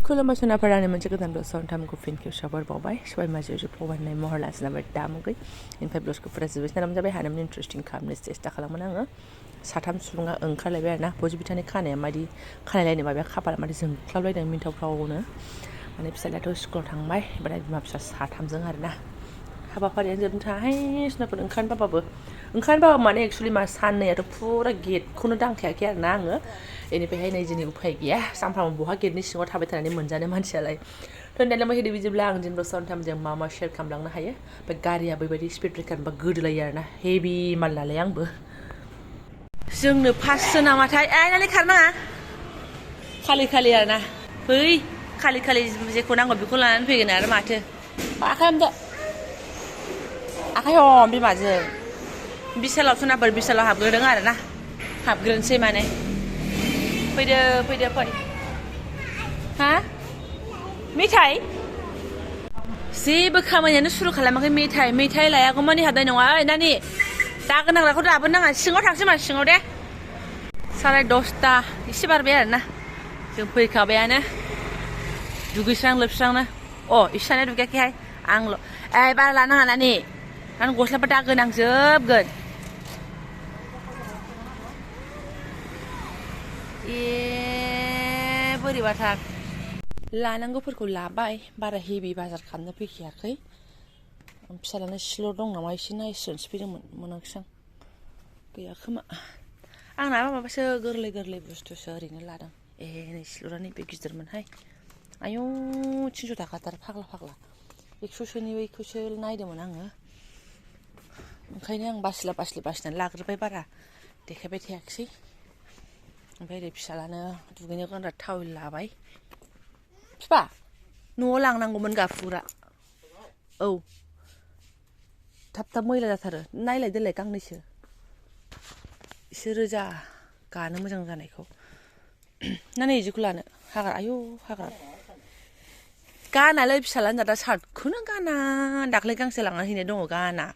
खुलुमबाय सोनाफोरानो मोनसे गोदान ब्लग साउन्ड फिन खेबसेबाव बावबाय सबाय माजियाव फबायनाय महर लासिनाबाय दामुगै इनिफ्राय ब्लगखौ फोजोबबाय सानाम जाबाय हानामनि इन्ट्रेस्टिं खालामनो सेस्था खालामोन आङो साथाम सुबुङा ओंखारलायबाय आरोना बजिबिथानि खानाया मादि खानायलायनो माबाया खाफाला मादि जोंख्लाबलायदों मिन्थावफ्रावनो माने फिसालायाथ' स्कुलाव थांबाय ओमफ्राय बिमा फिसा साथामजों आरोना हाबाफारियानो जोबनो थाहाय सोनाफोर ओंखारनो बाबा माने एक्सुवेलि मा साननैयाथ' फुरा गेटखौनो दांखायाखै आरोना आङो बेनिफ्रायहाय नै जोंनि उफाय गैया सानफ्रामबो बहा गेटनि सिङाव थाबाय थानानै मोनजानो मानसियालाय दोननायलाय माहिदि बिदिब्ला आं दिनै साउन्ड मा शेयार खालामलांनो हायो ओमफ्राय गारिया बेबायदि स्पिड ब्रेकार बा गोदोलायो आरोना हेभि माल नालाय आंबो जोंनो फाससो नामाथाय नानै खारनाङा खालि आरोना बै खालि जेखौ नांगौ बेखौ लानानै फैगोन आरो माथो आखाइ हमदो आखाइ हम बिमाजों बिसालाव सोनाफोर बिसालाव हाबग्रोदों आरोना हाबग्रोनोसै माने फैदो फै हा मेथाइ जेबो खामानियानो सुरु खालामाखै मेथाइ लायागौ मानि हाबनाय नङा ओइ नानि दागो नांग्राखौ दाबो नाङा सिङाव थांसै मा सिङाव दे 10:30 एसे बारबाय आरोना जों फैखाबायानो दुगैस्रां लोबस्रांनो इसानो दुगैयाखैहाय आंल' बारा लानाङा नानि आं गस्लाफोर दागो नांजोबगोन बोरैबाथार लानांगौफोरखौ लाबाय बारा हेभि बाजार खालामनो फैखायाखै फिसालानो सिल' दं नामा एसे नायस्रोनोसो फैदोंमोन मोनाखिसै आं गैया खोमा आंना माबासो गोरलै बुस्थुसो ओरैनो लादों नै सिल'रा नैबे गिदिरमोनहाय आयौ 300 थाखाथार फाग्ला 100सोनि बैखौसो नायदोंमोन आङो ओंखायनो आं बासिनानै लाग्रोबाय बारा देखायबाय थायाखिसै ओमफ्राय ओरै फिसालानो दुगैनो गानग्रा टावेल लाबाय फिफा न'आव लांनांगौमोन गाफुरा थाब मैला जाथारो नायलाय दोलाय गांनैसो एसे रोजा गानो मोजां जानायखौ नानै इदिखौ लानो हाग्रा गानालै फिसालानो दा सार्टखौनो गाना दाख्लै गांसे लांनानै हैनाय दङ गाना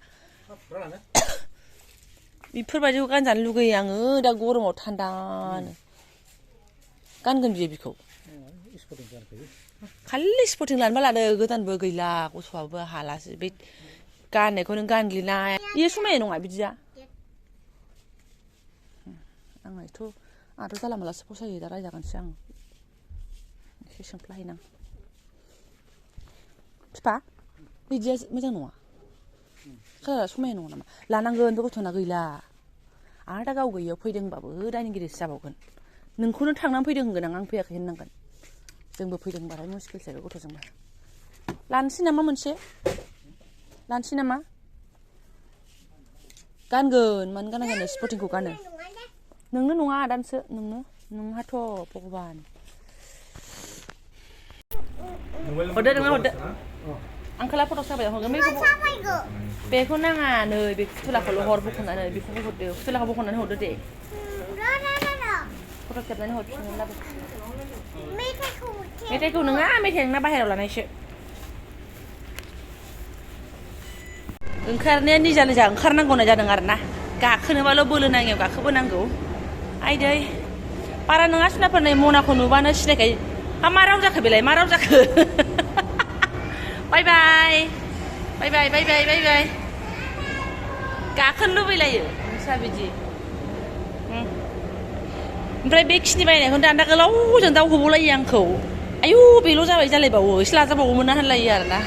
बेफोरबायदिखौ गानजानो लुगैयो आङो दा गरमाव थान्दानो गानगोन बिखौ खालि स्पर्टिं लानोबा लादो गोदानबो गैला गथ'आबो हालासो बे गाननायखौ नों गानग्लिनाय इयो समायनाय नङा बिदिया आंथ' जाला मालासो फसायो दा रायजागोनसो आं एसे सोंफ्लाहैनां फिफा बिदिया मोजां नङा कालारा समायना नङा नामा लानांगोन बे गथ'ना गैला आरो दा गाव गैयियाव फैदोंबाबो दायनिगिरिसो जाबावगोन नोंखौनो थांनानै फैदों होनगोन आं फैयाखै होननांगोन जोंबो फैदों बाराय मुस्किलसो बे गथ'जोंबो लानोसै नामा गानगोन मानो गाना गानो स्पर्टिंखौ गानो नोंनो नङा आदानोसो नोंहाथ' भगबान हरदो आंखाला फट' साफाय हरगोन बेखौ नाङा नै बे फुथुलाखौल' हर बख'नानै बेखौबो हरदो फुथुलाखौ बख'नानै हरदो दे फट' खेबनानै हरफिनगोन लाबो मेथाइखौ नोङा मेथाइ नोंना बाहेरायाव लानायसो ओंखारनाया निजा ओंखारनांगौ होननाय जादों आरोना गाखोनोबाल' बोलो नाङियाव गाखोबोनांगौ आइदै बारा नङा सुनाफोर नै मनाखौ नुबानो सिनायखायो मा राव जाखो बेलाय मा राव जाखो बाय गाखोनो लुबैलायो नोंस्रा बिदि ओमफ्राय बे खिनि बायनायखौ दान्दा गोलावजों दावहोबावलायो आंखौ आयु बेल' जाबाय जालायबावो एसे लाजाबावोमोन ना होनलायो आरोना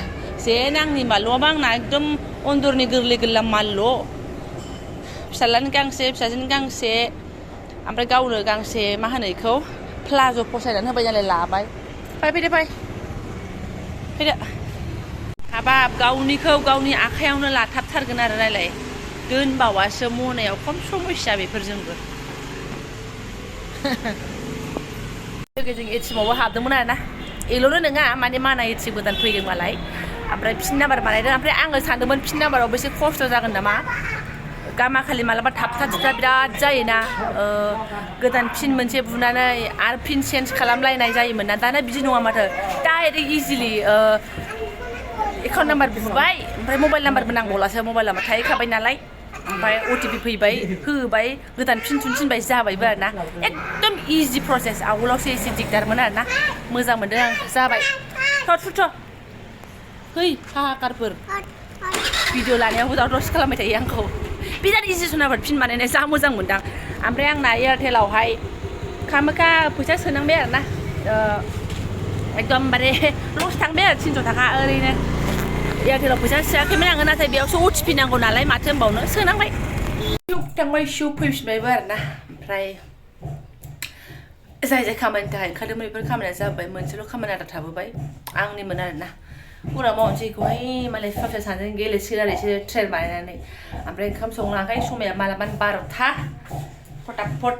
जेन आंनि मालल'आबा आंना एकदम अन्दरनि गोरलै मालल' फिसालानि गांसे फिसाजोनि गांसे ओमफ्राय गावनो गांसे मा होनो बेखौ प्लाज' फसायनानै होबाय नालाय लाबाय फैदो हाबाब गावनिखौ गावनि आखायावनो लाथाबथारगोन आरो नायलाय दोनबावासो मनायाव खम समस्या बेफोरजोंबो लोगोजों एटिएमावबो हाबदोंमोन आरोना एल'नो नङा माने माना एटिएम गोदान फैदों मालाय ओमफ्राय पिन नाम्बार बानायदों ओमफ्राय आङो सानदोंमोन पिन नाम्बारावबो एसे खस्थ' जागोन नामा गामाखालि मालाबा थाबथा बिराद जायोना गोदान पिन मोनसे बुनानै आरो पिन चेन्ज खालामलायनाय जायोमोन ना दाना बिदि नङा माथो डाइरेक्ट इजिलि एकाउन्ट नाम्बार बुबाय ओमफ्राय मबाइल नाम्बारबो नांबावलासो मबाइल नाम्बार थाहैखाबाय नालाय ओमफ्राय OTP फैबाय होबाय गोदान फिन थुनफिनबाय जाबायबो आरोना एकदम इजि प्रसेस आवगोलावसो एसे दिगदारमोन आरोना मोजां मोनदों आं जाबाय थुथ है हाहाकारफोर भिडिअ लानायावबो दावराव खालामबाय थायो आंखौ बिराद इजि सनाफोर फिन बानायनाय जा मोजां मोनदां ओमफ्राय आंना एयारटेलावहाय खामोखा फैसा सोनांबाय आरोना एकदमबारे लस थांबाय आरो 300 थाखा ओरैनो एयारटेलाव फैसा सोआखैमोन आङो नाथाय बेयावसो OTP नांगौ नालाय माथो होनबावनो सोनांबाय थांबाय सिउ फैफिनबायबो आरोना ओमफ्राय जाय खामानिनि थाखाय ओंखारदोंमोन बेफोर खामानिया जाबाय मोनसेल' खामानि आद्रा थाबोबाय आंनिमोन आरोना उनाव मावनोसै बेखौहाय मालाय फिसा फिसा सानैजों गेलेसिगोन आरो एसे ट्रेन बानायनानै ओमफ्राय ओंखाम संनांखाय समाया मालाबा 12था फटाफट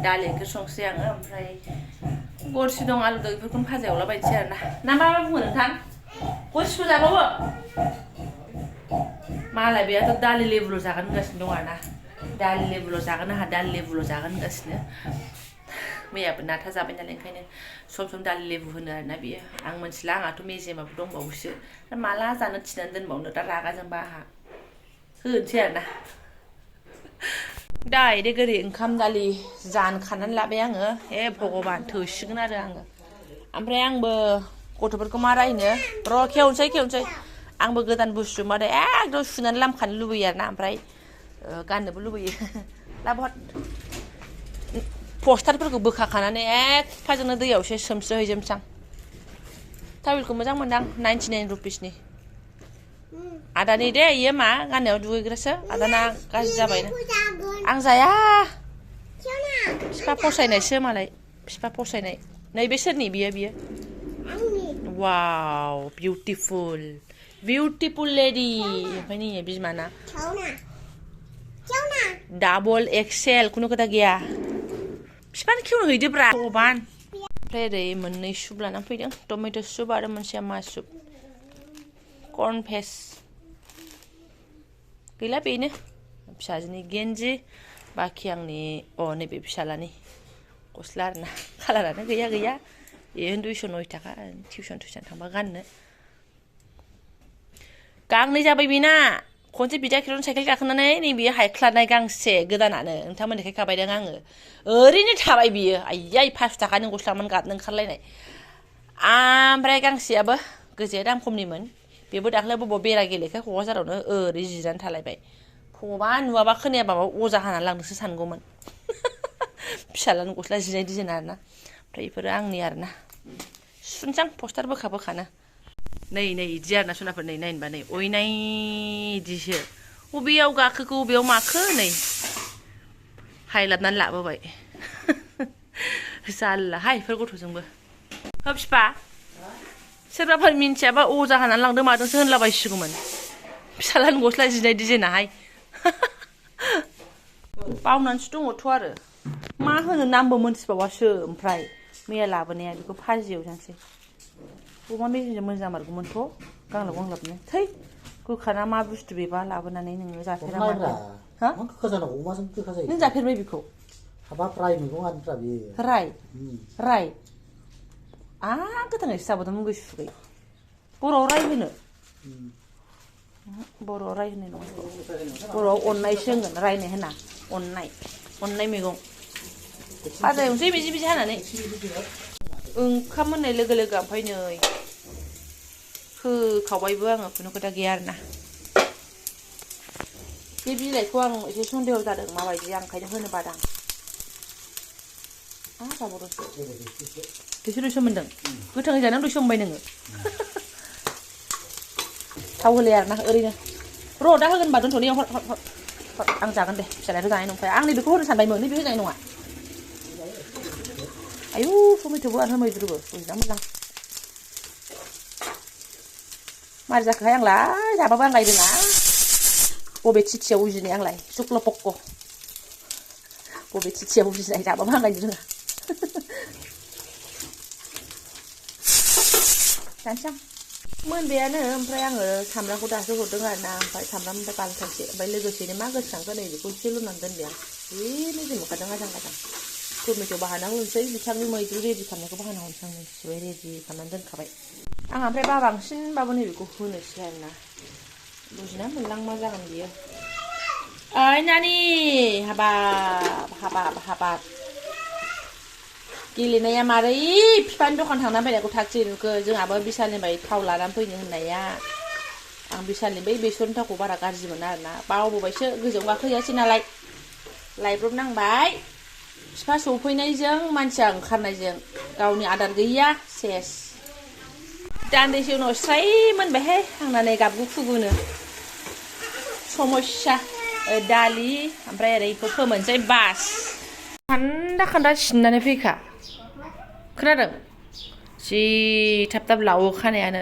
दालि ओंख्रि संसै आङो ओमफ्राय गरसि दं आलु दं बेफोरखौनो भाजा एवलाबायनोसै आरोना ना मा बुङो नोंथां गरसिखौ जाबावो मालाय बेयाथ' दालि लेबुल' जागोन होनगासिनो दं आरोना दालि लेबुल' जागोन आंहा दालि लेबुल' जागोन होनगासिनो मैयाबो नाथा जाबाय नालाय ओंखायनो सम दालि लेबु होनो आरोना बियो आं मिथिला आंहाथ' मेजेमाबो दंबावोसो माला जानो थिनानै दोनबावनो दा रागा जोंबा आंहा होनोसै आरोना डाइरेक्ट ओरै ओंखाम दालि जानखानानै लाबाय आङो हे भगबान थोसिगोन आरो आङो ओमफ्राय आंबो गथ'फोरखौ मा रायनो र' खेवनोसै आंबो गोदान बुस्थु मादै एकदम सुनानै लामखानो लुबैयो आरोना ओमफ्राय गाननोबो लुबैयो लाबहत पस्टारफोरखौ बोखाखानानै एकफाजोंनो दैयावसो सोमस्रोहैजोबसां टावेलखौ मोजां मोनदां 99 रुपिसनि आदानि दे इयो मा गाननायाव दुगैग्रासो आदाना गाज्रि जाबायनो आं जाया फिफा फसायनायसो मालाय फिफा फसायनाय नैबे सोरनि बियो वाव बिउटिफुल लेडि ओमफ्राय नै बिमाना डाबल एक्सेल खुनु खोथा गैया फिफानो खेवनो हैदोब्रा भगबान ओमफ्राय ओरै मोननै सुप लानानै फैदों टमेट' सुप आरो मोनसेया मा सुप कर्न फेस गैला बेनो फिसाजोनि गेन्जि बाखि आंनि नैबे फिसालानि गस्ला आरोना कालारानो गैया बेयो 209 थाखा टिउसन थांबा गाननो गांनै जाबाय बेना खनसे बिदा खेर'न साइकेल गाखोनानै नैबे हायख्लानाय गांसे गोदानानो नोंथांमोननिखाय खाबायदों आङो ओरैनो थाबाय बियो आयै 5 थाखानि गस्लामोन गाबनो ओंखारलायनाय ओमफ्राय गांसेयाबो गोजाया दाम खमनिमोन बेबो दाख्लै बबाव बेरा गेलेखाय क'क्राझारावनो ओरै जिरायनानै थालायबाय भगबान नुवाबा खोनायाबा अजा हानानै लांनोसो सानगौमोन फिसालानि गस्ला जिनाय डिजाइन आरोना ओमफ्राय बेफोरो आंनि आरोना सुनसां पस्टार बोखानो नै इदि आरोना सनाफोर नै नायनोबा नै अयनाय इदिसो बबेयाव गाखोखो बबेयाव माखो नै हायलाबनानै लाबोबाय जारलाहाय बेफोर गथ'जोंबो हो फिफा सोरबाफोर मिन्थियाबा अजा हानानै लांदों मादोंसो होनलाबायसिगौमोन फिसालानि गस्ला जिनाय डिजाइनाहाय बावनानैसो दङथ' आरो मा होनो नामबो मोनथिबावासो ओमफ्राय मैया लाबोनाया बेखौ भाजि एवजानोसै अमा मेजेमजों मोजां जामारगौमोनथ' गांलाबनो थै गोखाना मा बुस्थु बेबा लाबोनानै नोङो जाफेरामोन हा गोखा जानांगौ अमाजों गोखा जायो नों जाफेरबाय बेखौ हाबाब राय मैगं आरोफ्रा बेयो राय गोथाङैसो जाबोदोंमोन गैसुगै बर'आव राय होनो बर'आव राय होननाय नङा बर'आव अननायसो होनगोन रायनाय होना अननाय मैगं भाजा एवनोसै बिदि हानानै ओंखाम मोननाय लोगो ओमफ्राय नै होखावबायबो आङो खुनु खोथा गैया आरोना बे बिलाइखौ आं एसे सन्देह जादों माबायदि आं ओंखायनो होनो बादां जाबावदोंसो दुइस' मोनदों गोथाङै जानानै 200 मोनबाय नोङो थाव होलाय आरोना ओरैनो र' दा होगोन होनबा दोनथ'नायाव हर आं जागोन दे फिसालायाथ' जानाय नंखाया आं नैबेखौ होनो सानबायमोन नैबे होजानाय नङा आयु टमेट'बो आरो मैद्रुबो मोजां मारै जाखोहाय आंलाय जाबाबो आंलाय रोङा बबे थिथियाव उजिनाय आंलाय सुक्ल पक्क बबे थिथियाव उजिनाय जाबाबो आंलाय रोङा जानोसै आं मोनबायानो ओमफ्राय आङो सामब्रामखौ दासो हरदों आरोना ओमफ्राय सामब्राम बानलु थाइसे ओमफ्राय लोगोसेनो मा गोसोखांखो नै बेखौ एसे लुनानै दोनबाय आं मेजेम मोनखादों आजां टमेट' बाहाना होनोसै बिथांनि मैद्रु रेडि खालामनायखौ बाहाना होनोसै आं मिथिबाय रेडि खालामनानै दोनखाबाय आं ओमफ्राय बांसिनबाबो नैबेखौ होनोसै आरोना बुजिना मोनलां मा जागोन बियो ओइ नानि हाबाब गेलेनाया मारै बिफानि दखान थांना फैनायखौ थागथि नुखो जोंहाबो बिशालनिफ्राय थाव लानानै फैनो होननाया आं बिशालनि बै बेसरनि थावखौ बारा गाज्रि मोना आरोना बावबोबायसो गोजौआव गाखोहैयासै नालाय लायब्रबनांबाय बिफा सफैनायजों मानसिया ओंखारनायजों गावनि आदार गैया सेस दान्दिसे उनाव स्राय मोनबायहाय आंना नै गाबगु खुगुनो समस्या दालि ओमफ्राय ओरै इखौ फोमोनसै बास खान्दा सिननानै फैखा खोनादों जि थाब लावो खानायानो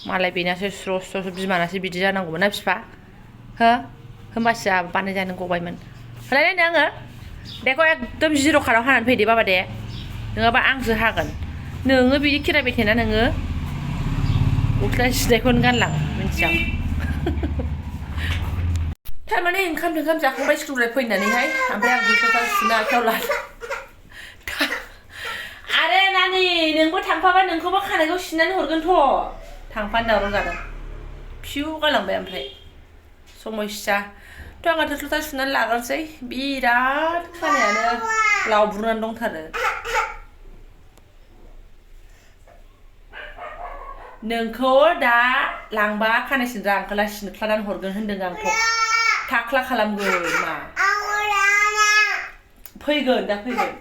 मालाय बेनासो स्र' स्र' बिमानासो बिदि जानांगौमोन ना बिफा हो होमबासो आहा बानायजानो गबायमोन होलायलायनो आङो बेखौ एकदम जिर' खाराव हानानै फैदे बाबा दे नङाबा आंसो हागोन नोङो बिदि खेरायबाय थायोना नोङो गस्ला सिनायखौनो गानलां मिन्थिया थारमाने ओंखाम जाखांबाय स्कुलनिफ्राय फैनानैहाय ओमफ्राय आं गस्ला सुना आखायाव लादों आरे नानि नोंबो थांफाबा नोंखौबो खानायखौ सिननानै हरगोनथ' थांफानो दावराव जादों फिउ गालांबाय ओमफ्राय समस्या थ' आंहा थोरसि सुनानै लाग्रोसै बिराद खानायानो लावब्रुनानै दंथारो नोंखौ दा लांबा खानाय सिनग्रा आंखाला सिनख्लानानै हरगोन होनदों आंथ' थाख्ला खालामगोन मा फैगोन दा फैगोन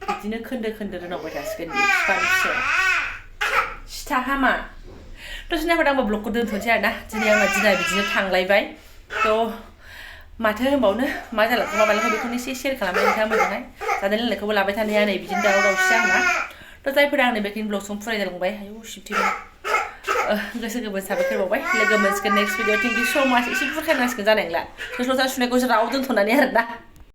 बिदिनो खोन्दो रोनावबाय थासिगोन बिफानि फिसाया सिथा हामा दसे नायफाद आंबो ब्लगखौ दोनथ'नोसै आरोना दिनै आंना दिना बिदिनो थांलायबाय थ' माथो होनबावनो मा जालांखो मा बालांखो बेखौनो एसे शेयार खालामबाय नोंथाङा मोजाङै जानाय लोंनायखौबो लाबाय थानाया नै बिदिनो दावराव दावसि आंना थ' जायफोरा आंनि बेखिनि ब्लगजों फराय जालांबाय आयौ सिबथिबाय गोसो गोरबो साबायखर बावबाय लोगो मोनसिगोन नेक्स्ट भिडिअ थेंक इउ स' माच एसे बुरखायनांसिगोन जानाय नंला थोरसि लथा सुनायखौ राव दोनथ'नानै आरोना